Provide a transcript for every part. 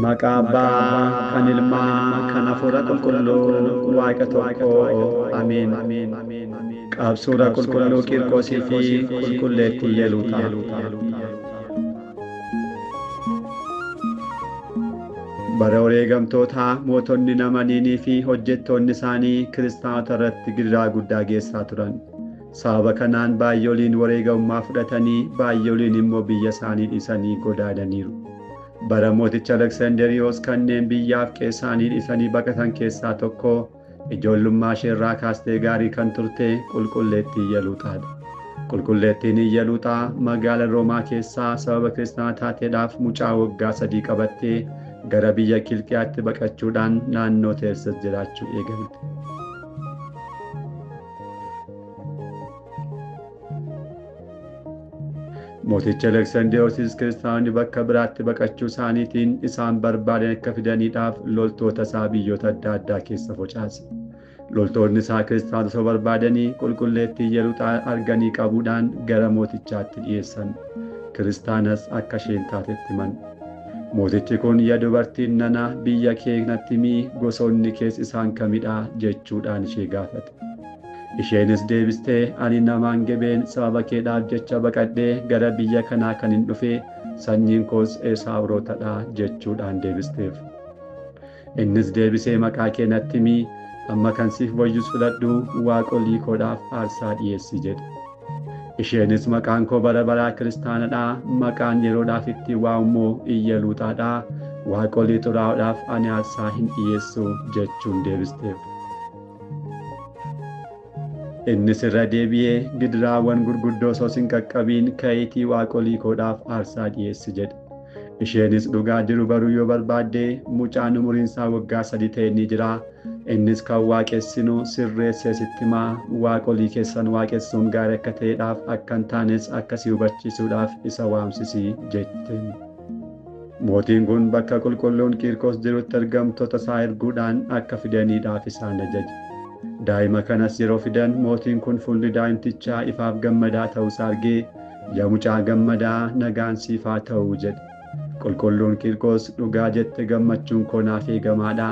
Maqaa Abbaa kan Ilmaa kan Hafuura Qulqulluu Waaqa tokko Ameen. Qabsuura Qulqulluu Qiirqoosii fi Qulqulleettii Yeluuxaa. Bara wareegamtootaa mootonni namaniinii fi hojjettoonni isaanii kiristaanota irratti gidiraa guddaa geessaa turan. Sababa kanaan baay'ooliin wareegamummaa fudhatanii baay'ooliin immoo biyya isaanii dhiisanii godaananiiru. Bara mooticha Aleksaanderiyoos kanneen biyyaaf qe'ee dhiisanii baqatan keessaa tokko ijoollummaa isheerraa kaastee gaarii kan turte Qulqulleettii Iyeluuxaadha. Qulqulleettiin Iyeluuxaa magaala Roomaa keessaa sababa kiristaana taateedhaaf mucaa waggaa 3 qabattee gara biyya Kilqiyaatti baqachuudhaan naannoo Teerses jiraachuu eegalte. Mootichi Aleksaanderoosis kiristaanonni bakka biraatti baqachuu isaaniitiin isaan barbaadan akka fidaniidhaaf loltoota isaa biyyoota adda addaa keessa facaase. Loltoonni isaa kiristaanota osoo barbaadanii Qulqulleettii Iyeluuxaa arganii qabuudhaan gara mootichaatti dhiyeessan. Kiristaanas akka isheen taatetti himan. Mootichi kun, yaa dubartiin nana, biyya kee natti himi, gosoonni kees isaan kamidha jechuudhaan ishee gaafate. Isheenis deebistee, ani namaan gebeen sababa keedhaaf jecha baqadhee gara biyya kanaa kan hin dhufe, sanyiin koos Esaawurootadha jechuudhaan deebisteef. Innis deebisee, maqaa kee natti himi, amma kan siif wayyus fudhadhu, waaqolii koodhaaf aarsaa dhiyeessi jedhe. Isheenis, maqaan koo bara baraa kiristaanadha, maqaan yeroodhaaf itti waamamuu Iyeluuxaadha, waaqolii xuraa'oodhaaf ani aarsaa hin dhiyeessu jechuun deebisteef. Innis irra deebi'ee, gidiraawwan gurguddoo osoo hin qaqqabiin ka'iitii waaqolii koodhaaf aarsaa dhiyeessi jedhe. Isheenis, dhugaa jiru baruu yoo barbaadde mucaan umuriin isaa waggaa 3 ta'e ni jira. Innis kan waaqessinu sirreessee sitti himaa, waaqolii keessan waaqessuun gaarii akka ta'eedhaaf akka hin taanes akkasii hubachiisuudhaaf isa waamsisi jetteen. Mootiin kun bakka Qulqulluun Qiirqoos jirutti ergamtoota isaa erguudhaan akka fidaniidhaaf isaan ajaje. Daa'ima kanas yeroo fidan mootiin kun fuulli daa'imtichaa ifaaf gammadaa ta'uusaa argee, yaa mucaa gammadaa, nagaan siif haa ta'u jedhe. Qulqulluun Qiirqoos, dhugaa jette, gammachuun koo naaf eegamaadha.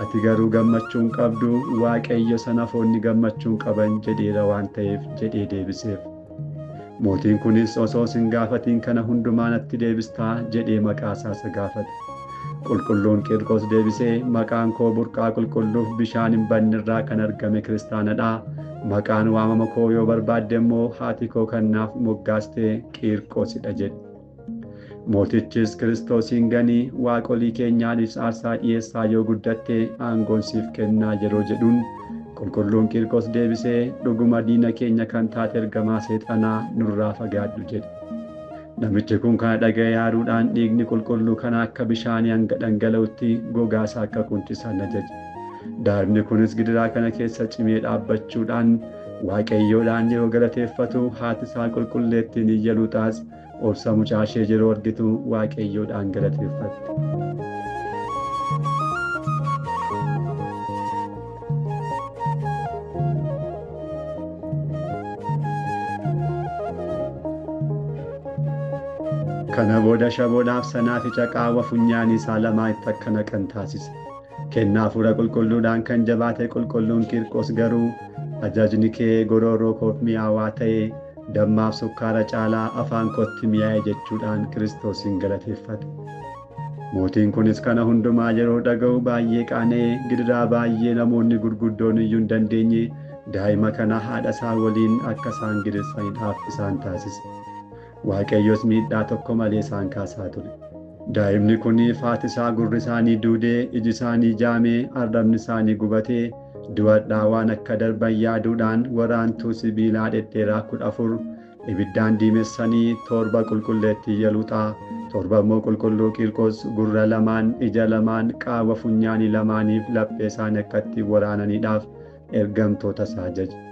Ati garuu gammachuun qabdu, Waaqayyo sana foonni gammachuun qaban jedheera waan ta'eef jedhee deebiseef. Mootiin kunis, osoo sin gaafatiin kana hundumaa natti deebistaa jedhee maqaa isaa isa gaafate. Qulqulluun Qiirqoos deebisee, maqaan koo burqaa qulqulluuf bishaan hin badnerraa kan argame kiristaanadha. Maqaan waamama koo yoo barbaadde immoo haati koo kan naaf moggaaste Qiirqoosidha jedhe. Mootichis, Kiristoosiin ganii waaqolii keenyaaniif aarsaa dhiyeessaa yoo guddatte aangoon siif kennaa yeroo jedhuun, Qulqulluun Qiirqoos deebisee, dhuguma diina keenya kan taate ergamaa seexanaa nurraa fagaadhu jedhe. Namichi kun kana dhaga'ee aaruudhaan dhiigni qulqulluu kana akka bishaanii hanga dhangala'utti gogaa isaa akka quncisan ajaje. Daa'imni kunis gidiraa kana keessa cimee dhaabbachuudhaan Waaqayyoodhaan yeroo galateeffatu, haati isaa Qulqulleettiin Iyeluuxaas obsa mucaa ishee yeroo argitu Waaqayyoodhaan galateeffatte. Kana booda shaboodhaaf sanaafica qaawwa funyaanii isaa lamaa itti akka naqan taasise. Kennaa Hafuura Qulqulluudhaan kan jabaate Qulqulluun Qiirqoos garuu, ajajni kee gororoo koof mi'aawaa ta'e, dammaaf sukkaara caalaa afaan kootti mi'aaye jechuudhaan Kiristoosiin galateeffate. Mootiin kunis kana hundumaa yeroo dhaga'u baay'ee qaana'ee, gidiraa baay'ee namoonni gurguddoon iyyuu hin dandeenye daa'ima kana haadha isaa waliin akka isaan gidirsaniidhaaf isaan taasise. Waaqayyos miidhaa tokko malee isaan kaasaa ture. Daa'imni kuniif haati isaa gurri isaanii duudee, iji isaanii jaamee, arrabni isaanii gubatee, du'adhaa waan akka darban yaaduudhaan waraantuu sibiilaa dhedheeraa 14 ibiddaan diimessanii 7 Qulqulleettii Iyeluuxaa, 7 immoo Qulqulluu Qiirqoos gurra lamaan, ija lamaan, qaawwa funyaanii lamaaniif laphee isaanii akka ittiin waraananiidhaaf ergamtoota isaa ajaje.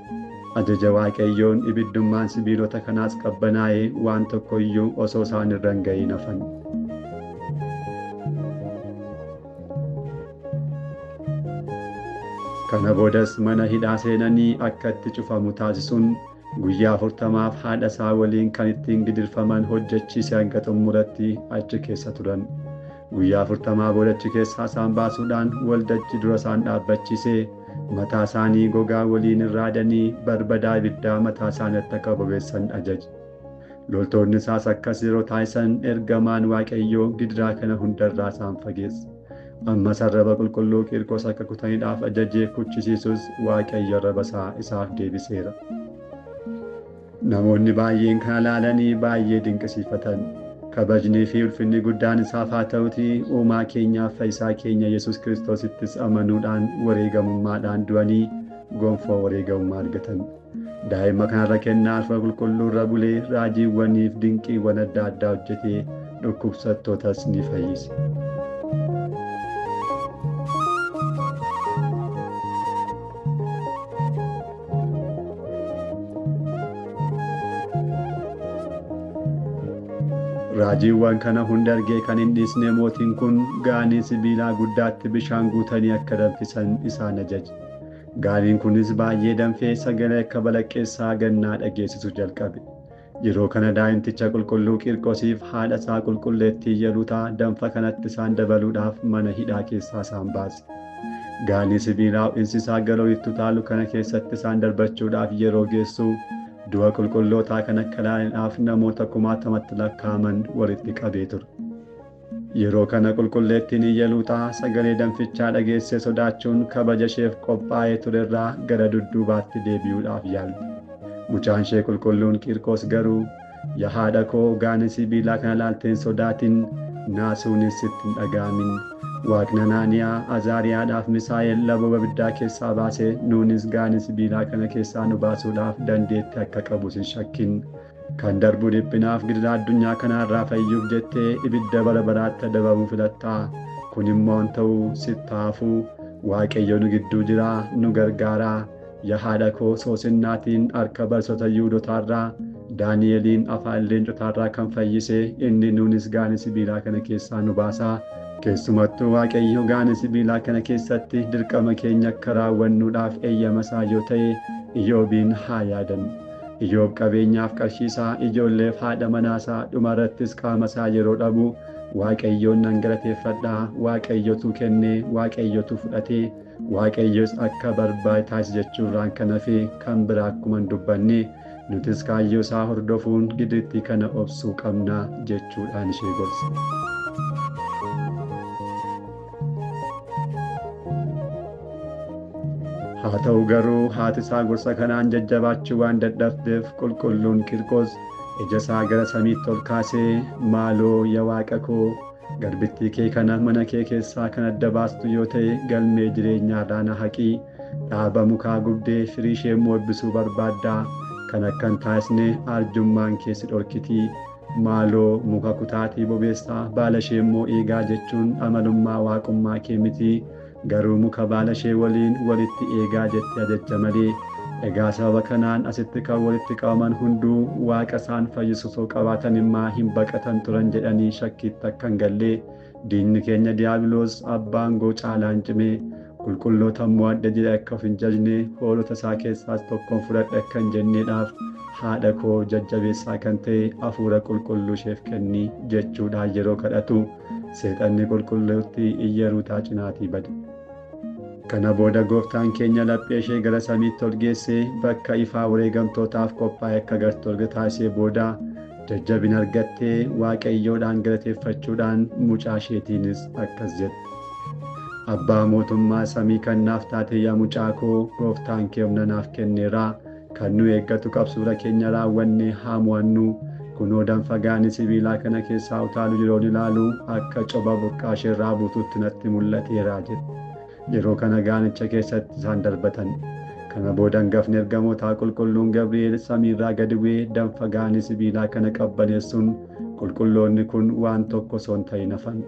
Ajaja Waaqayyoon ibiddummaan sibiilota kanaas qabbanaa'ee waan tokko iyyuu osoo isaan irra hin ga'iin hafan. Kana boodas mana hidhaa seenanii akka itti cufamu taasisuun guyyaa 40 haadha isaa waliin kan ittiin gidirfaman hojjechiise hanga xumuratti achi keessa turan. Guyyaa 40 booda achi keessaa isaan baasuudhaan waldachi dura isaan dhaabbachiisee mataa isaanii gogaa waliin irraadanii barbadaa ibiddaa mataa isaaniitti akka bobeessan ajaje. Loltoonni isaas akkas yeroo taasisan ergamaan Waaqayyoo gidiraa kana hundarraa isaan fageesse. Ammas arraba qulqulluu Qiirqos akka kutaniidhaaf ajajee kuchisiisus Waaqayyo arraba isaa isaaf deebiseera. Namoonni baay'een kana ilaalanii baay'ee dinqisiifatan. Kabajnii fi ulfinni guddaan isaaf haa ta'utii uumaa keenyaaf fayyisaa keenya Yesuus Kiristoosittis amanuudhaan wareegamummaadhaan du'anii gonfoo wareegamummaa argatan. Daa'ima kanarra kennaa hafuura qulqulluu irra bulee raajiiwwaniif dinqiiwwan adda addaa hojjetee dhukkubsattootas ni fayyise. Raajiiwwan kana hunda argee kan hin dhiisne mootiin kun gaanii sibiilaa guddaatti bishaan guutanii akka danfisan isaan ajaje. Gaaniin kunis baay'ee danfee sagalee akka balaqqeessaa gannaa dhageessisu jalqabe. Yeroo kana daa'imticha qulqulluu Qiirqosiif haadha isaa qulqulleettii Iyeluutaa danfa kanatti isaan dabaluudhaaf mana hidhaa keessaa isaan baase. Gaanii sibiilaa ho'insi isaa gara olitti utaalu kana keessatti isaan darbachuudhaaf yeroo geessu du'a qulqullootaa kan akka ilaalaniidhaaf namoota kumaatamatti lakkaa'aman walitti qabee ture. Yeroo kana qulqulleettiin Iyeluutaa sagalee danfichaa dhageessee sodaachuun kabaja isheef qophaa'ee turerraa gara dudduubaatti deebi'uudhaaf yaalte. Mucaan ishee qulqulluun Qiirqos garuu, yaa haadha koo gaanii sibiilaa kana ilaalteen sodaatin, naasuunis sitti hin dhaga'amin. Waaqni Anaaniyaa, Azaariyaadhaaf Misaa'el labooba ibiddaa keessaa baasee nuunis gaanii sibiilaa kana keessaa nu baasuudhaaf dandeettii akka qabus hin shakkin. Kan darbu dhiphinaaf gidiraa addunyaa kanaarraa fayyuuf jettee ibidda bara baraatti adabamuu filattaa. Kun immoo hin ta'u sitti hafuu. Waaqayyo nu gidduu jiraa, nu gargaaraa. Yaa haadha koo soosinnaatiin harka barsoota Yihuudootaarraa Daani'eliin afaan leencotaarraa kan fayyise inni nuunis gaanii sibiilaa kana keessaa nu baasaa. Keessumattuu Waaqayyo gaanii sibiilaa kana keessatti dirqama keenya akka raawwannuudhaaf eeyyama isaa yoo ta'e Iyyoobiin haa yaadannu. Iyyoob qabeenyaaf qarshiisaa, ijoolleef haadha manaasaa, dhumarrattis qaama isaa yeroo dhabu Waaqayyoon nan galateeffadhaa, Waaqayyotu kennee, Waaqayyotu fudhatee, Waaqayyos akka barbaade taasise jechuurraan kan hafe kan biraa akkuma hin dubbanne nutis kaayyoo isaa hordofuun gidiritti kana obsuu qabna jechuudhaan ishee gorse. Haa ta'u garuu haati isaa gorsa kanaan jajjabaachuu waan dadhabdeef qulqulluun Qiirqos ija isaa gara samiitti ol kaasee, maaloo yaa Waaqa koo garbittii kee kana mana kee keessaa kan adda baastu yoo ta'e galmee jireenyaarraa na haqii, dhaaba mukaa gubdee firii ishee immoo eebbisuu barbaaddaa, kan akka hin taasisne arjummaan kee si dhorkitii, maaloo muka kutaatii bobeessaa baala ishee immoo eegaa jechuun amalummaa waaqummaa kee miti, garuu muka baala ishee waliin walitti eegaa jettee ajajja malee. Egaa sababa kanaan asitti kan walitti qabaman hunduu Waaqa isaan fayyisu osoo qabaatan immoo hin baqatan turan jedhanii shakkiitti akka hin galle diinni keenya Diiyaabiloos abbaan goo caalaan cimee qulqulloota immoo adda jedhe akka of hin jajne hoolota isaa keessaas tokkoon fudhadhe akka hin jenneedhaaf haadha koo jajjabeessaa kan ta'e hafuura qulqulluu isheef kenni jechuudhaan yeroo kadhatu seexanni qulqulluutti Iyeluutaa cinaatii bade. Kana booda gooftaan keenya laphee ishee gara samiitti ol geessee bakka ifaa wareegamtootaaf qophaa'e akka agartu erga taasisee booda jajjabina argattee Waaqayyoodhaan galateeffachuudhaan mucaa isheetiinis akkas jette. Abbaa mootummaa samii kan naaf taate yaa mucaa koo gooftaan kee humna naaf kenneera, kan nu eeggatu qabsuura keenya raawwannee haa mo'annu. Kunoo danfa gaanii sibiilaa kana keessaa utaalu yeroon ilaalu akka coba burqaa isheerraa buututti natti mul'ateera jette. Yeroo kana gaanicha keessatti isaan darbatan. Kana booda hangafni ergamootaa qulqulluun Gabri'eel samiirraa gadi bu'ee danfa gaanii sibiilaa kana qabbaneessuun qulqulloonni kun waan tokko osoo hin ta'in hafan.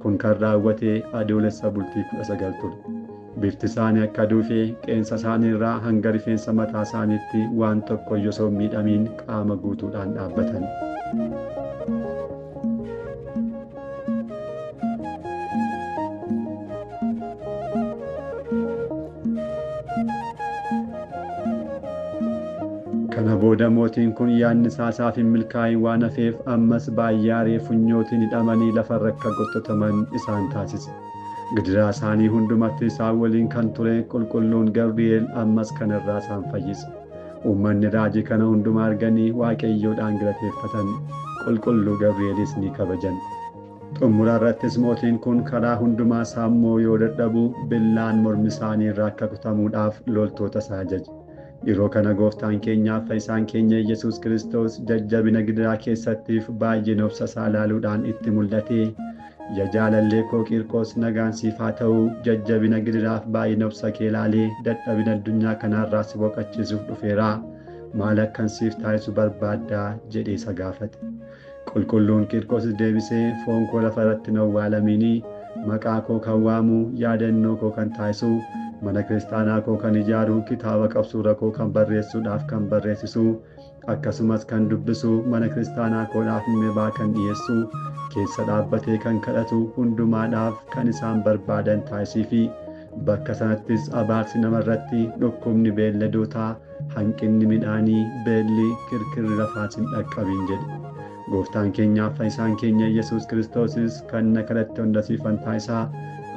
Kun kan raawwate adoolessa bultii 19 ture. Bifti isaanii akka aduu fi qeensa isaaniirraa hanga rifeensa mataa isaaniitti waan tokko iyyuu osoo hin miidhamiin qaama guutuudhaan dhaabbatan. Kana booda mootiin kun yaadni isaa isaaf hin milkaa'in waan hafeef ammas baay'ee aaree funyootiin hidhamanii lafarra akka gottataman isaan taasise. Gidiraa isaanii hundumatti isaan waliin kan ture qulqulluun Gabri'eel ammas kanarraa isaan fayyise. Uummanni raajii kana hundumaa arganii Waaqayyoodhaan galateeffatan. Qulqulluu Gabri'eelis ni kabajan. Xumura irrattis mootiin kun karaa hundumaa saammoo yoo dadhabu billaan mormi isaanii irraa akka kutamuudhaaf loltoota isaa ajaje. Yeroo kana gooftaan keenyaaf fayyisaan keenya Yesuus Kiristoos jajjabina gidiraa keessattiif baay'een obsa isaa ilaaluudhaan itti mul'ate. Yaa jaalallee koo Qiirqoos nagaan siif haa ta'u, jajjabina gidiraaf baay'een obsa kee ilaalee dadhabina addunyaa kanaarraa si boqochiisuuf dhufeera. Maal akkan siif taasisu barbaaddaa jedhee isa gaafate. Qulqulluun Qiirqoos deebisee foon koo lafa irratti hin awwaalamiinii maqaa koo kan waamu yaadannoo koo kan taasisu mana kiristaanaa koo kan ijaaru kitaaba qabsuura koo kan barreessuudhaaf kan barreessisu akkasumas kan dubbisu mana kiristaanaa koodhaaf mebaa kan dhiyeessu keessa dhaabbatee kan kadhatu hundumaadhaaf kan isaan barbaadan taasisii fi bakka sanattis abaarsi namarratti dhukkubni beelladootaa hanqinni midhaanii beelli kirkirri lafaas hin dhaqqabin jedhe. Gooftaan keenyaaf fayyisaan keenya Yesuus Kiristoosis kan na kadhatte hunda siifan taasisaa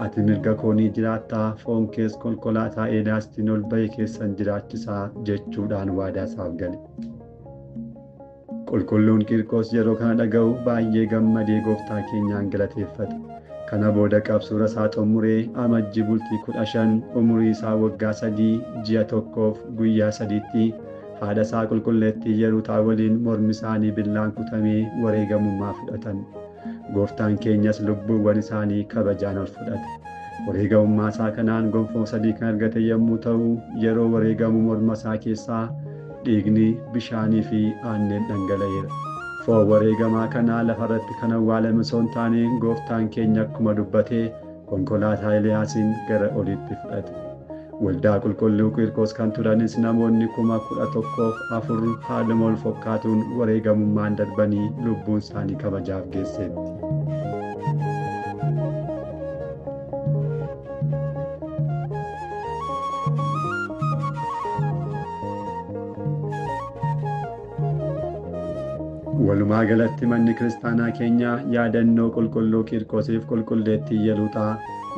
ati mirga koo ni jiraattaa foon kees konkolaataa Eeliyaastiin ol ba'e keessan jiraachisaa jechuudhaan waadaa isaaf gale. Qulqulluun Qiirqoos yeroo kana dhaga'u baay'ee gammadee gooftaa keenyaan galateeffate. Kana booda qabsuura isaa xumuree amajjii bultii 15 umurii isaa waggaa 3 ji'a 1 guyyaa 3tti haadha isaa qulqulleettii Yeruutaa waliin mormi isaanii billaan kutamee wareegamummaa fudhatan. Gooftaan keenyas lubbuuwwan isaanii kabajaan ol fudhate. Wareegamummaa isaa kanaan gonfoo 3 kan argate yommuu ta'u, yeroo wareegamu morma isaa keessaa dhiigni bishaanii fi aannan dhangala'eera. Foon wareegamaa kanaa lafarratti kan awwaalame osoo hin taane gooftaan keenya akkuma dubbate konkolaataa Eeliyaasiin gara oliitti fudhate. Waldaa qulqulluu Qiirqoos kan turanis namoonni 11,004 haaluma wal fakkaatuun wareegamummaan darbanii lubbuun isaanii kabajaaf geesseetti. Walumaa galatti manni kiristaanaa keenya yaadannoo qulqulluu Qiirqoosiif qulqulleettii Yeluuxaa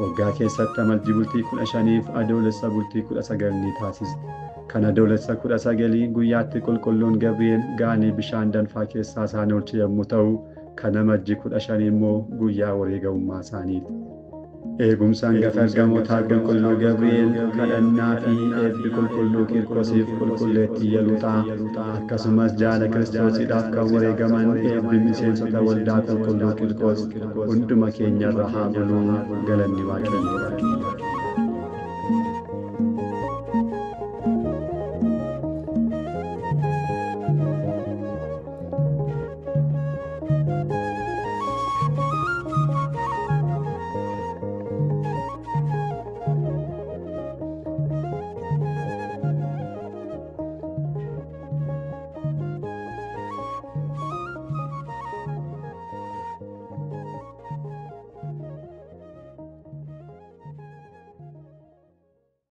waggaa keessatti amajjii bultii 15 adoolessa bultii 19 ni taasisti. Kan adoolessa 19 guyyaatti qulqulluun Gabri'eel gaanii bishaan danfaa keessaa isaan oolche yommuu ta'u, kan amajjii 15 immoo guyyaa wareegamummaa isaaniiti. Eegumsa hangafa ergamootaa qulqulluu Gabri'eel kadhannaa fi eebbi qulqulluu Qiirqoosiif qulqulleettii Yeluuxaa akkasumas jaala Kiristoosiidhaaf kan wareegaman eebbi miseensota waldaa qulqulluu Qiirqoos hunduma keenyarra haa buluu galanni Waaqayyoo.